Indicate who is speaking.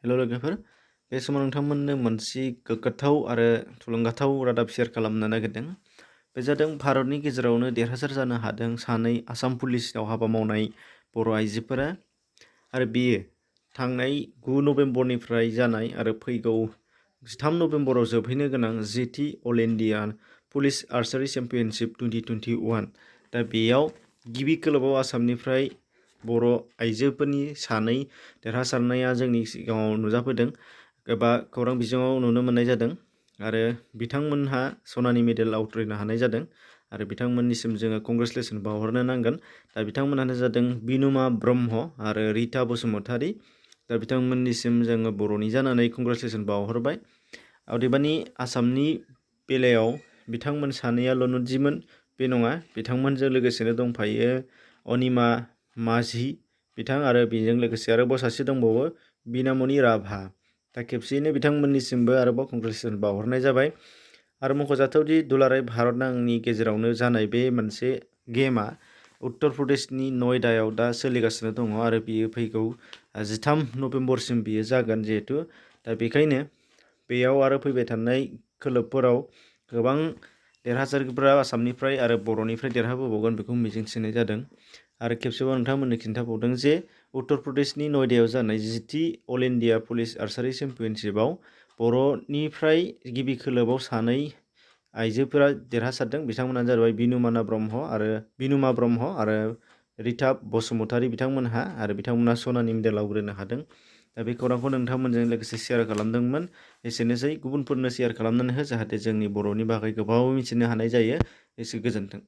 Speaker 1: हेल' लोगोफोर, बे समाव नोंथांमोननो मोनसे गोग्गाथाव आरो थुलुंगाथाव रादाब शेयार खालामनो नागिरदों। बे जादों भारतनि गेजेरावनो देरहासार जानो हादों सानै आसाम पुलिसाव हाबा मावनाय बर' आइजोफोरा। आरो बेयो थांनाय 9 नभेम्बरनिफ्राय जानाय आरो फैगौ 13 नभेम्बराव जोबहैनो गोनां जेथि all India police archery championship 2021। दा बेयाव गिबि खोलोबाव आसामनिफ्राय बर' आइजोफोरनि सानै देरहासारनाया जोंनि सिगाङाव नुजाफैदों एबा खौरां बिजोङाव नुनो मोननाय जादों आरो बिथांमोनहा सनानि मेडेल आवथ्रिनो हानाय जादों आरो बिथांमोननिसिम जोङो कंग्रेचुलेसन बावहरनो नांगोन। दा बिथांमोनानो जादों बिनुमा ब्रह्म आरो रिता बसुमतारी। दा बिथांमोननिसिम जोङो बर'नि जानानै कंग्रेचुलेसन बावहरबाय। अदेबानि आसामनि बेलायाव बिथांमोन सानैयाल' नुजिमोन बे नङा, बिथांमोनजों लोगोसेनो दंफायो अनिमा माझी बिथां आरो बेजों लोगोसे आरोबाव सासे दंबावो बिनामणि राभा। दा खेबसेयैनो बिथांमोननिसिमबो आरोबाव कंग्रेचुलेसन बावहरनाय जाबाय। आरो मख'जाथावदि दुलाराय भारत नांनि गेजेरावनो जानाय बे मोनसे गेमा उत्तर प्रदेशनि नयदायाव दा सोलिगासिनो दङ आरो बियो फैगौ 13 नभेम्बरसिम बियो जागोन जिहेथु। दा बेखायनो बेयाव आरो फैबाय थानाय खोलोबफोराव गोबां देरहासारगिरिफोरा आसामनिफ्राय आरो बर'निफ्राय देरहाबोबावगोन बेखौ मिजिंथिनाय जादों। आरो खेबसेबाव नोंथांमोननो खिन्थाबावदों जे उत्तर प्रदेशनि नयदायाव जानाय जिथि अल इन्डिया पुलिस आर्चारि चेम्पियनशिपआव बर'निफ्राय गिबि खोलोबाव सानै आइजोफोरा देरहासारदों। बिथांमोनानो जाबाय बिनुमा ब्रह्म आरो रिता बसुमतारी बिथांमोनहा, आरो बिथांमोनहा सनानि मेडेल आवग्रिनो हादों। दा बे खौरांखौ नोंथांमोनजों लोगोसे शेयार खालामदोंमोन। एसेनोसै, गुबुनफोरनो शेयार खालामनानै हो जाहाथे जोंनि बर'नि बागै गोबाव मिथिनो हानाय जायो। एसे गोजोन्थों।